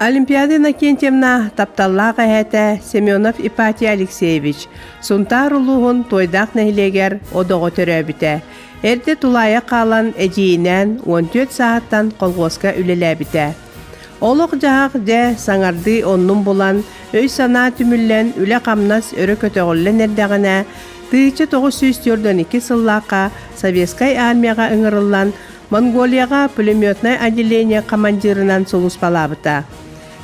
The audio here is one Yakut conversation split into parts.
Олимпиада Иннокентьевна тапталлаах эһээтэ Семенов Ипатий Алексеевич Сунтаар улууһун Туойдаах нэһилиэгэр Одоҕо төрөөбүтэ. Эрдэ тулаайах хаалан эдьиийинээн 14 сааһыттан колхуоска үлэлээбитэ. Олох-дьаһах дьэ саҥардыы оннун булан, өй-санаа түмүллэн, үлэ-хамнас өрө көтөҕүллэн эрдэҕинэ, 1942 сыллаахха Советскай армияҕа ыҥырыллан Монголияҕа пулеметнай отделение командирынан сулууспалаабыта.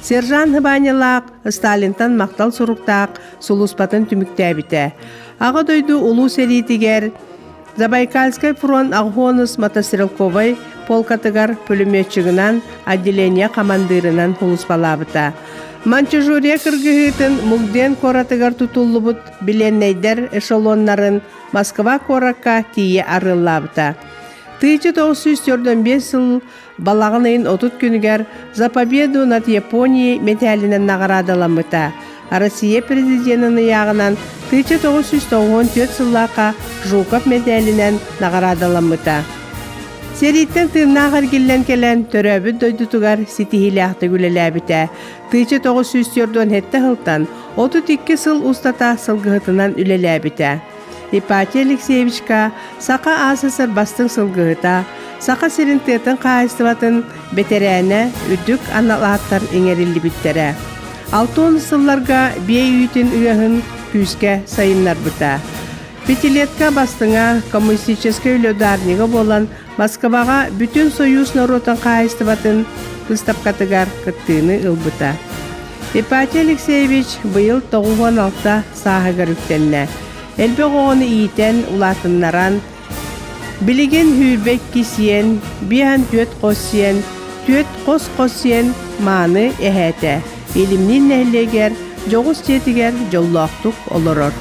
Сержант Хыбанялаах Сталинтан махтал суруктаах сулууспатын түмүктээбитэ. Аҕа дойду Улуу сэриитигэр Забайкальскай фронт Агхонус мотострелковай полкатыгар пулеметчигынан отделение хамандыырынан сулууспалаабыта. Манчжурия кыргыһыытын Мугден куоратыгар тутуллубут билиэннэйдэр эшелоннарын Москва куоракка тиийэ арыаллаабыта. 1945 сыл балаҕан ыйын 30 күнүгэр «За победу над Японией» мэтээлинэн наҕараадаламмыта. Россия президенин ыйааҕынан 1994 сыллаахха Жуков мэтээлинэн наҕараадаламмыта. Сэрииттэн тыыннаах эргиллэн кэлэн төрөөбүт дойдутугар ситиһиилээхтик үлэлээбитэ. 1947 сылтан 32 сыл устата сылгыһытынан үлэлээбитэ. Ипатий Алексеевичка Саха АССР бастыҥ сылгыһыта, Саха сирин тыатын хаһаайыстыбатын бэтэрээнэ үрдүк анал ааттар иҥэриллибиттэрэ. Алтон сылларга биэ үүтүн ыаһын күүскэ сайыннарбыта. Пятилетка бастыҥа коммунистическай үлэ ударнига буолан Москваҕа бүтүн Союз норуотун хаһаайыстыбатын быыстапкатыгар кыттыыны ылбыта. Ипатий Алексеевич быйыл 96 сааһыгар үктэннэ. Элбэх оҕону иитэн, улаатыннаран, билигин сүүрбэ икки сиэн, биэһэн түөрт хос сиэн, түөрт хос-хос сиэн мааны эһээтэ Илимниин нэһилиэгэр дьоҕус дьиэтигэр дьоллоохтук олорор.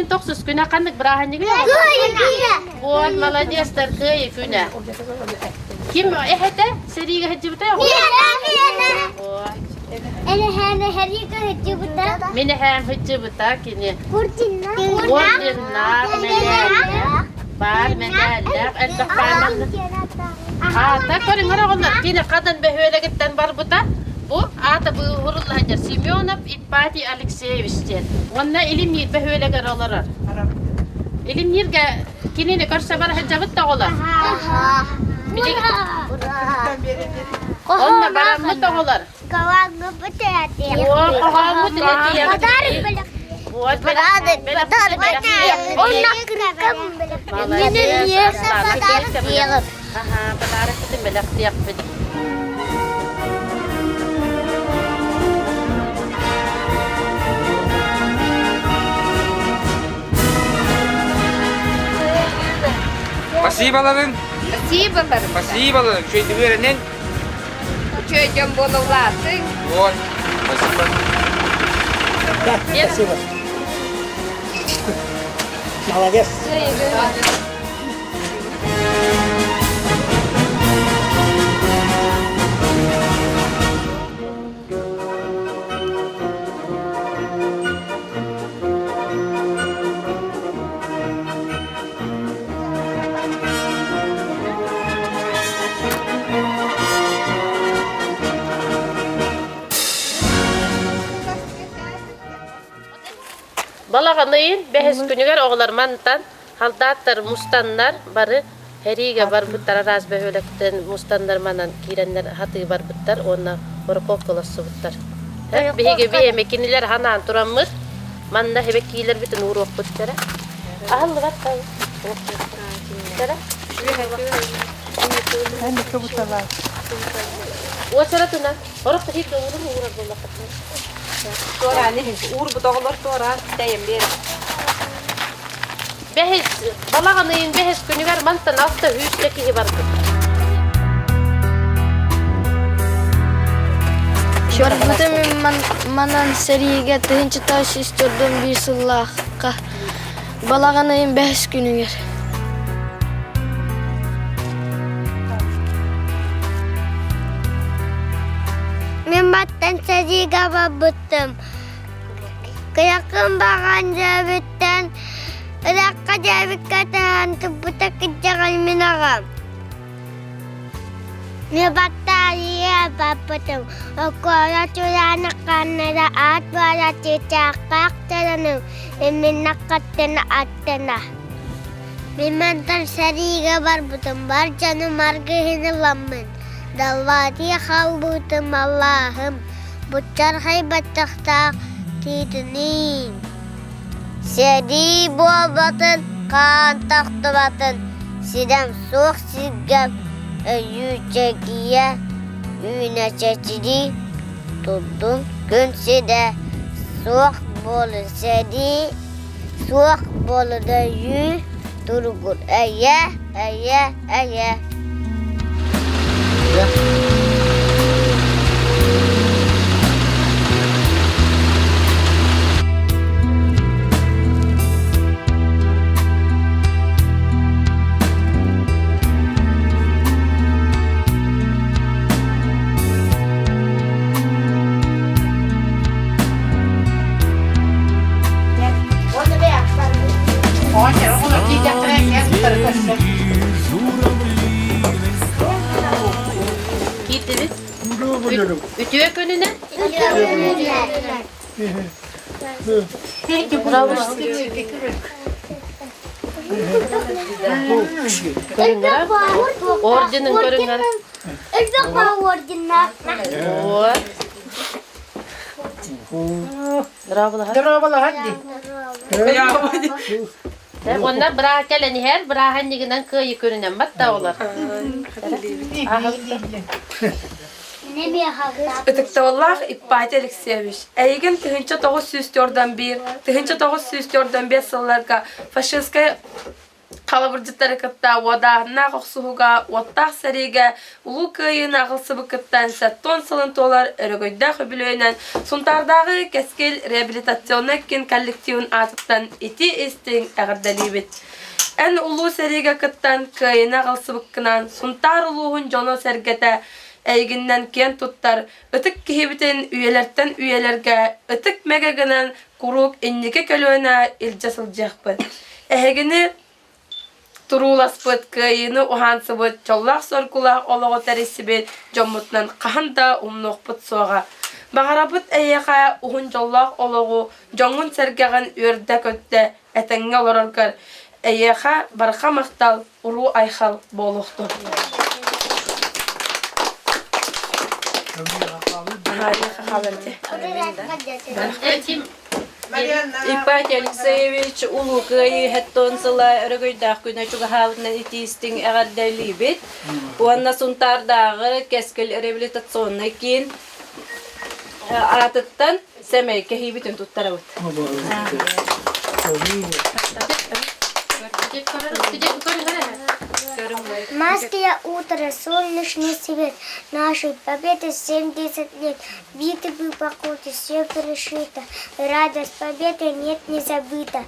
тохсус күнэ ханнык бырааһынньыгый? Вот, молодецтар, кыайы күнэ. Ким эһэтэ сэриигэ сылдьыбыта? Мин эһээм сылдьыбыта кини. Орденнаах, мэтээллээх, баар мэтээллээх, элбэх пааматник. Аата көрүҥэр оҕолор, кини хадан бөһүөлэгиттэн барбыта. Бу аата быыһырылла сылдьар Семенов Ипатий Алексеевич диэн. Уонна Илимниир бөһүөлэгэр олорор. Илимнииргэ кинини көрсө бара сылдьабыт да оҕолор. Онно бараммыт оҕолор. Хоһооммут Подарокпытын бэлэхтиэхпит. Спасиболарын. Спасиболарын. Спасиболарын. Үчүгэйдик үөрэнин. Үчүгэй дьон буолулаатыҥ. Вот. Спасибо. Да, спасибо. Молодец. Балаҕан ыйын бэһис күнүгэр оҕолор мантан халдааттар мустаннар бары Хэриигэ барбыттар араас бөһүөлэктэн мустаннар манан киирэннэр хатыы барбыттар уонна морковкалассыбыттар. Биһиги биэми кинилэр ханаан тураммыт манна хэбэкиилэрбитин ууруохпут кэрэ. Аһыллыбат кэрэ. Уочаратына орох тахиит уурун уурар буоллаххытына. Туораан уурбут оҕолор туораан тэйэн биэр. Бэһис, балаҕан ыйын бэһис күнүгэр мантан 600 киһи барбыт. Барбытым манан сэриигэ 1941 сыллаахха балаҕан ыйын бэһис күнүгэр. Мин баттан сэриигэ барбытым. Кыйакын баҕан дьээбиттэн Ыраахха дьээбиккэ таһан турбута кырдьаҕай мин аҕам. Ньыбаттаарыйа баппытым, окуола тураана ханнара аат буола чыычаахтаах тараным, иминнэххиттэн аттына. Мин мантан сэриигэ барбытым, бар дьонум аргыһын ыламмын, даллаатыы хаалбытым аллааһым, буччархай баттахтаах тиитиниин. Сэрии буолбатын, хаан тахтыбатын, сирэм суох сиргэ өйүү-чэгийэ, үүнэ-чэчирии турдун күн сирэ, суох буолун сэрии, суох буолун өйүү, туругур эйэ, эйэ, эйэ. Киирдибит. Үтүө күнүнэн. Көрүҥнэр. Орденын көрүҥнэр. Элбэх орденнаах. Вот. Дорооболоһор дии. Онно быраа кэлэн иһэр, бырааһынньыгынан кыайы көрүнэн батта олор. Ытыктабыллаах Иппатий Алексеевич, эйигин 1941, 1945 сылларга фашистскай Халабырдьыттары кытта уодааһыннаах охсуһууга уоттаах сэриигэ Улуу Кыайыыны аҕалсыбыккыттан сэттион сылын туолар өрөгөйдөөх үбүлүөйүнэн Сунтаардааҕы Кэскил реабилитационнай киин коллективын аатыттан итии-истиҥ эҕэрдэлиибит! Эн улуу сэриигэ кыттан кыайыыны аҕалсыбыккынан Сунтаар улууһун дьоно-сэргэтэ эйигиннэн киэн туттар ытык киһибитин үйэлэртэн үйэлэргэ ытык мэгэ гынан куруук инники көлүөнэ илдьэ сылдьыахпыт. Эһигини турууласпыт, кыайыыны уһаансыбыт, дьоллоох-соргулаах олоҕу тэрийсибит дьоммутунан хаһан да умнуохпут суоҕа. Баҕарабыт эйиэхэ уһун дьоллоох олоҕу, дьоҥҥун-сэргэҕин үөрдэ-көттө, этэҥҥэ олороргор эйиэхэ барҕа махтал, уруу-айхал буолуохтун. Ипатий Алексеевич Улуу Кыайыы хэттон сыла өрөгөйдөөх күнэ чугаһаабытынан итиистиҥ эҕэрдэлиибит уонна Сунтаардааҕы Кэскил реабилитационнай киин аатыттан сэмэй кэһиибитин туттарабыт. Маския утро, солнечный свет, нашей победы 70 лет. Битвы покуты, все перешито, радость победы нет не забыта.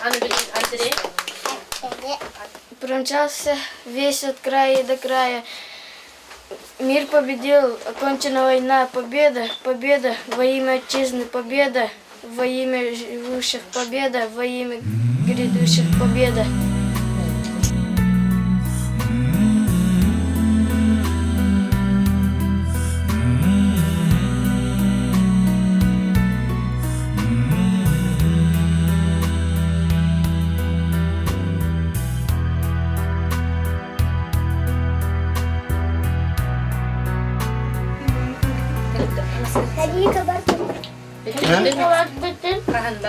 Андрей. Промчался весь от края до края. Мир победил, окончена война, победа, победа во имя отчизны, победа во имя живущих, победа во имя грядущих, победа.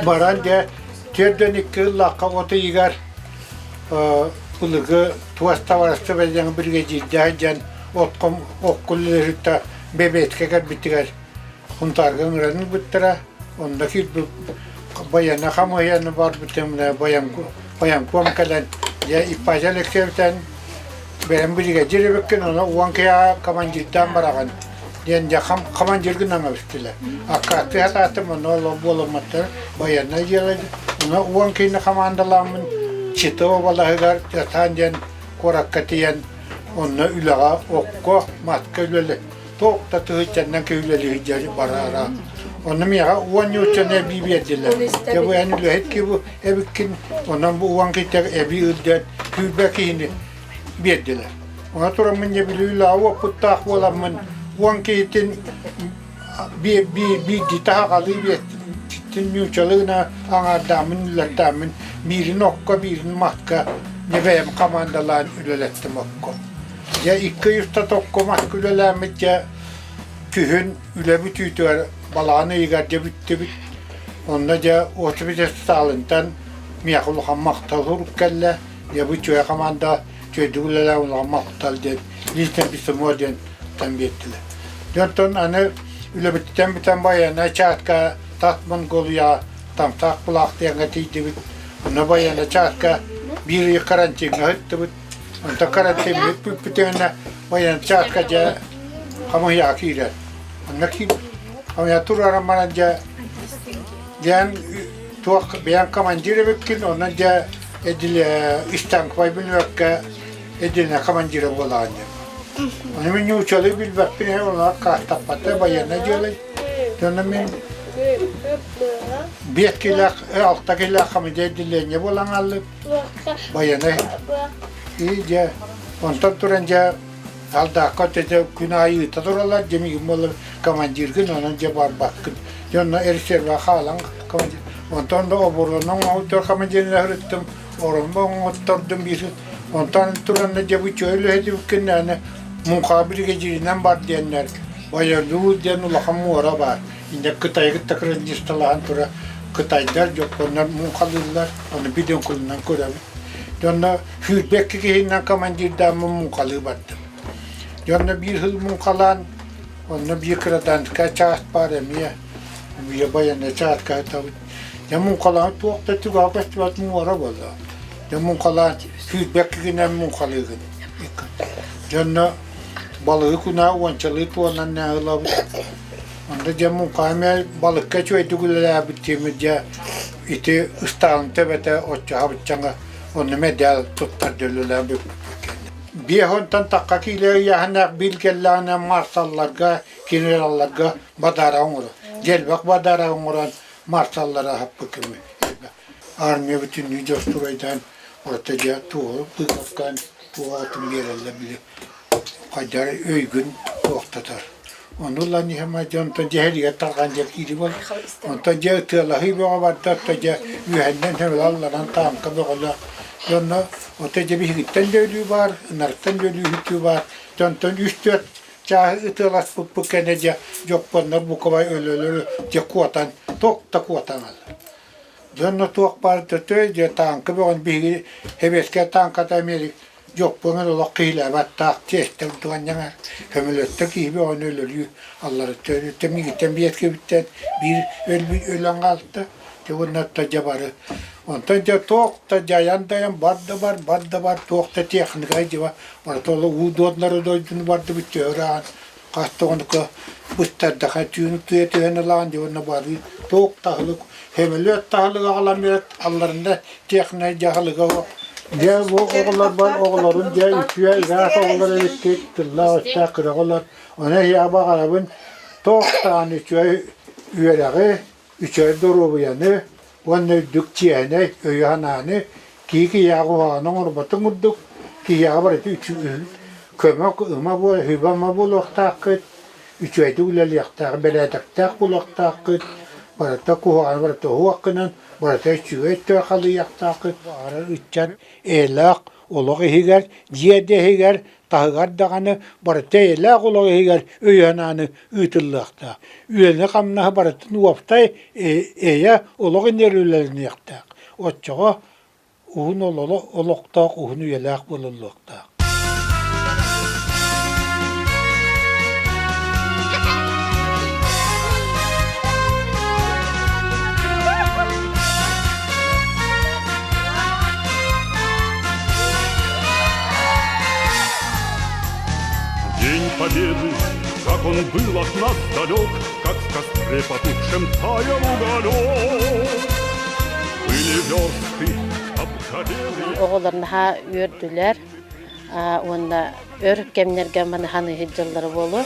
Баран дьэ тиэрдэн икки ыллахха от ыйыгар былыргы туос табарасты бэлиэҥ биригэдьиирдээх дьэн отком оккул үлэһиттэ бэбиэскэ кэлбитигэр Хунтаарга ыҥыран ылбыттара. Онно киирбит байыаннай хамыыһыйаны барбытым баянком кэлэн дьэ Иппатия Алексеевтан бэйэм биригэдьиир эбиккин, ону уон киһиэхэ командирдаан бараҕын диэн дьэ командиргын аҥабыстылар. Аккааттыы сатаатым, ону ол буоламматтар байыаннай дьыала ону уон киһини хамаандалааммын Чита уобалаһыгар Жатаан диэн куоракка тиийэн онно үлэҕэ окко, матка үлэлэ туох да тыһыынчаннан киһи үлэлиир барара. Онно миэхэ уон ньууччаны эбии биэрдилэр. Дьэ бу эн үлэһит киһи бу эбиккин, онон бу уон киһиттэн эбии ылдьан сүүрбэ киһини биэрдилэр. Онон тураммын дьэ Бүлүүлээҕи уоппуттаах буоламмын уон киһитин биирдии таһаҕалыы биэртин ньууччалыы гына аҥаардааммын үлэлэттээммин биирин окко, биирин маска дьэ бэйэм хамаандалаан үлэлэттим окко. Дьэ икки ый устата окко маска үлэлээммит дьэ күһүн үлэ бүтүүтүгэр балаҕан ыйыгар дьэ бүттүбүт. Онно дьэ Отчебит Сталинтан миэхэ улахан махтал сурук кэллэ. Дьэ бу үчүгэй команда үчүгэйдик үлэлээн улахан махтал диэн лично письмо диэн тан биэрдилэр. Дьэ онтон аны үлэбититтэн бүтэн байыаннай чаатка Тат Монголия Тамтаах Булаах диэҥҥэ тиийдибит. Онно байыаннай чааска биир ый карантиҥҥа сыттыбыт. Онтон карантиммыт бүппүтүнэ байыаннай чааска дьэ хамыйаҕа киирэр. Онно киир хамыйа тураран баран дьэ диэн туох бэйэм командир эбиккин, онон дьэ эдиле истанковай бүлүөккэ эдиле командира буолаҕын диэн. Ону мин нуучалыы билбэппин, ону аккаастаппата байыаннай дьыала. Онно мин биэс киилээх, алта киилээх хамыйа отделение буолан хааллым. Байыаннай и дьэ онтон туран дьэ Алдаахха дьэ күн аайы ыыта тураллар, дьэ миигин буоллар командиргын, онон дьэ барбаккын. Дьэ онно резервэ хаалан командир. Онтон да оборона оҥоһуттар командирын ыһырыттым, ороммо оҥоттордум биир. Онтон туран дьэ бу чөй үлэһитибиккин аны муҥхаҕа биригэдьииринэн бар диэннэр Байалуу диэн улахан муора баар. Инньэ Кытайы кытта кырандьыысталаһан тура кытайдар, дьоппуоннар муҥхалыыллар, ону бидиҥкулунан көрөбүт. Дьэ онно сүүрбэкки киһинэн командирдааммын муҥхалыы бардым. Дьэ онно биир сыл муҥхалаан, онно биир кырадаанскай чаас баар эмиэ, үйэ байыаннай чааска сытабыт. Дьэ муҥхалаан туох да түгэҕэ көстүбэт муора буолла. Дьэ муҥхалаан сүүрбэккэ гынан муҥхалыыгын. Дьонно балыгы кунаа уончалыы туонан ылабыт. Онно дьэ муҥха эмиэ балыкка үчүгэйдик үлэлээбит диэммит дьэ ити ыстаалын төбөтө оччоһо-быччаҥа онно мэдээл туттарда үлэлээбит. Биэс уонтан тахха киилэ ыйааһыннаах биир кэллэҕинэ марсалларга, генералларга бадаара оҥорор. Дьэлбэх бадаара оҥорон марсаллары аһаппыт кими. Армия бүтүннүү дьостугайдаан орто дьэ туоһу быыкапкаан туоҕатын биэрэллэр били хайдах өйгүн туохтатар. Ону ылан иһэмэ дьэ онтон дьэһэлигэр тарҕаан дьэ киири бол. Онтон дьэ ытыалаһыы бөҕө барда, отто дьэ үөһэннэн һөмөлө тааҥка бөҕөлөөх. Дьонно ото дьэ биһигиттэн да өлүү баар, ынарыттан да өлүү сүтүү баар. Дьонтон үс-түөрт чааһы ытыаласпыппыт кэннэ дьэ дьоппуоннар буковай өлөлөрү дьэ куотан, ток да куотан ылар. Дьонно туох баар төтөй дьэ тааҥка бөҕөнү биһиги сэбиэскэй тааҥката Америк дьоппуоҥар олох киһилээбэт таах чиэстэр дуонньаҥар көмөлөттө киһи бөҕөнү өлөрүү алларыттан өлүттэн миигиттэн биэскэбиттэн биир өлбүт өлөн хаалта дьэ уонна дьэ бары онтон дьэ туох да дьайан дайан бар да бар бар да бар туох да техника дьиба барыта ол уу дуоннары дойдуну бардыбыт төһө аан хас да хонукка быстардаха түүн тыа түһэн ылаан дьэ уонна барыы туох таһылык сөмөлүөт таһылыга аҕалан биэрэр алларында технай дьаһалыга Дьэ бу оҕолор бар оҕолорун дьэ үтүө ыраах оҕолор эбиккит тыллаах-өстөөх кыра оҕолор ону эһиэхэ баҕарабын туох даҕаны үчүгэй үөрэҕи үчүгэй доруобуйаны уонна үрдүк чиэһинэй өйү-санааны киһи киһиэхэ куһаҕаны оҥорботун курдук киһиэхэ барыта көмө ыма үбэ-ама буолуохтааххыт үчүгэйдик үлэлиэхтээх бэрээдэктээх буолуохтааххыт барыта куһаҕаны барыта уһуоххунан барыта үчүгэй өттүгэр халыйыахтааххыт баҕарар ыччат эйэлээх олох иһигэр дьиэ да иһигэр таһыгар даҕаны барыта эйэлээх олох иһигэр өйү-санааны ыытыллыахтаах. Үлэни-хамнаһы барытын уопсай эйэ олох иннигэр үлэлэниэхтээх. Оччоҕо уһун олохтоох, уһун үйэлээх буолуллуохтаах. День Победы, как он был от нас далек, Как в костре потухшем таял уголек. Были версты обгорелые. Оҕолор наһаа үөрдүлэр уонна өр кэмнэргэ маныханы сылдьаллара буолуо.